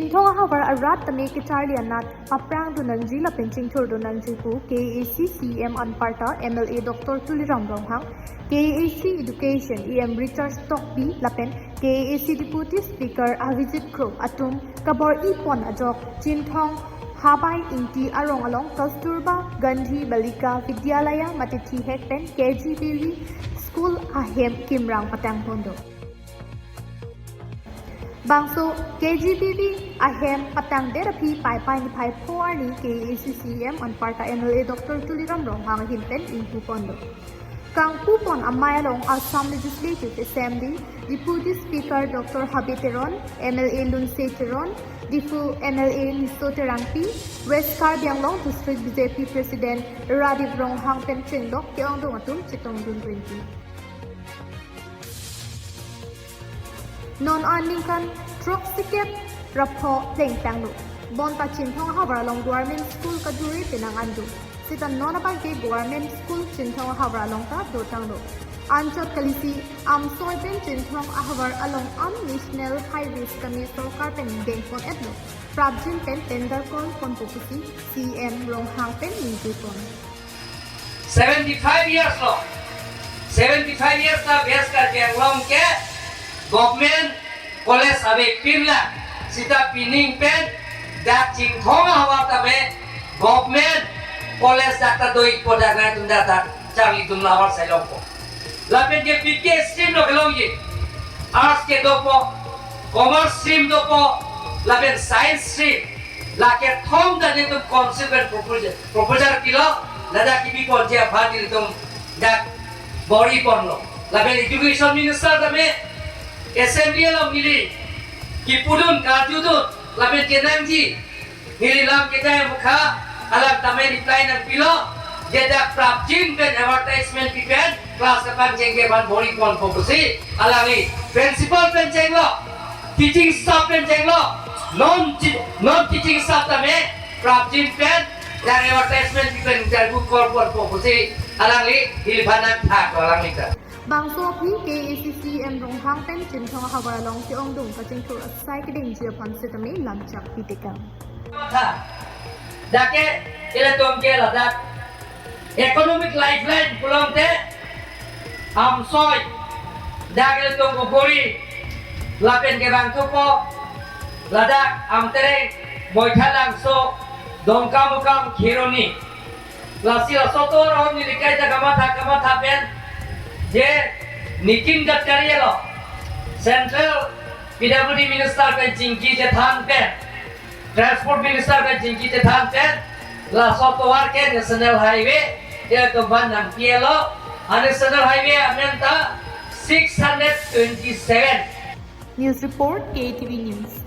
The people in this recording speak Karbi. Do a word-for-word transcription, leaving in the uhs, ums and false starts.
Chinthong ahavar arat tame kacharli anat paprang dun nangji lapen chingthur dun nangji pu K A A C C E M anparta M L A Doctor Tuliram Ronghang, K A A C Education E M Richard Tokbi lapen K A A C Deputy Speaker Avijit Kro atum kabor-i pon ajok Chinthong Habai Ingti arong along Kasturba Gandhi Balika Vidyalaya mate thihek pen K G B V school ahem kimrang patang pon do. Bangso K G B V ahem patangdet aphi Paipai niphai pho arni K A A C C E M anparta M L A Doctor Tuliram Ronghang ahin pen ingpu pon do. Kangpu pon amei along Assam Legislative Assembly Deputy Speaker Doctor Habe Teron, M L A Lunse Teron, Diphu M L A Niso Terangpi, West Karbi Anglong District B J P President Radip Ronghang pen chenglok ke-ongdung atum chetongdun rinti. Non aningkan throksi kep ra pho plengtanglo. Bonta Chinthong ahavar along government school kajuri penang an do. Seta non abangke government school Chinthong ahavar along ta dotanglo. Anchot kalisi Amsoi pen Chinthong ahavar along an National Highways kami sorkar pen dengpon-etlo. Prapjin pen tender call ponpo pusi C E M Ronghang pen ningje pon. Seventy five years lo. Seventy five years ta West Karbi Anglong ke government college ave pinlang. Seta pining pen dak Chinthong ahavar tame government college dak ta do-ikpo, dak nangtum dak ta charlidun ahavar sai longpo. Lapen ke P K stream lo kelongji. Arts ke dopo, commerce stream dopo, lapen science stream. Lake thom ta netum council pen proposal, proposal pilo, ladak kipi ponji aphan nelitum dak bor-i ponlo. Lapen education minister tame assembly along neli kipudun karjudun, lapen kenangji neli lam kejai mukha, alang tame reply nangpilo, je dak prapjin pen advertisement pipen class kapangchengji aphan bor-i ponpo pusi alangli principal pen chenglo, teaching staff pen chenglo, non chi-, non teaching staff tame prapjin pen dak advertisement pipen interview call ponpo pusi alangli neli aphan nangthaklo alangli ta. Bangso aphi K A A C C E M Ronghang pen Chinthong ahavar along ke-ongdung kachingthur asai kedengji aphan setame lamchak pitekang. Matha, dak ke ilitum ke ladak economic lifeline pulote Amsoi, dak ilitum Bogori, lapen ke bang thupo, ladak Amtereng, Boithalangso, Dongkamukam, Kheroni. Lasi laso atovar ahut neli kaita kamatha kamatha pen je Nitin Gadkari lo, Central P W D Minister pen chingki chethan pen, Transport Minister pen chingki chethan pen, laso atovar ke National Highway ilitum aphan nangpilo, a National Highway amen ta six hundred twenty-seven. News report, K T V News.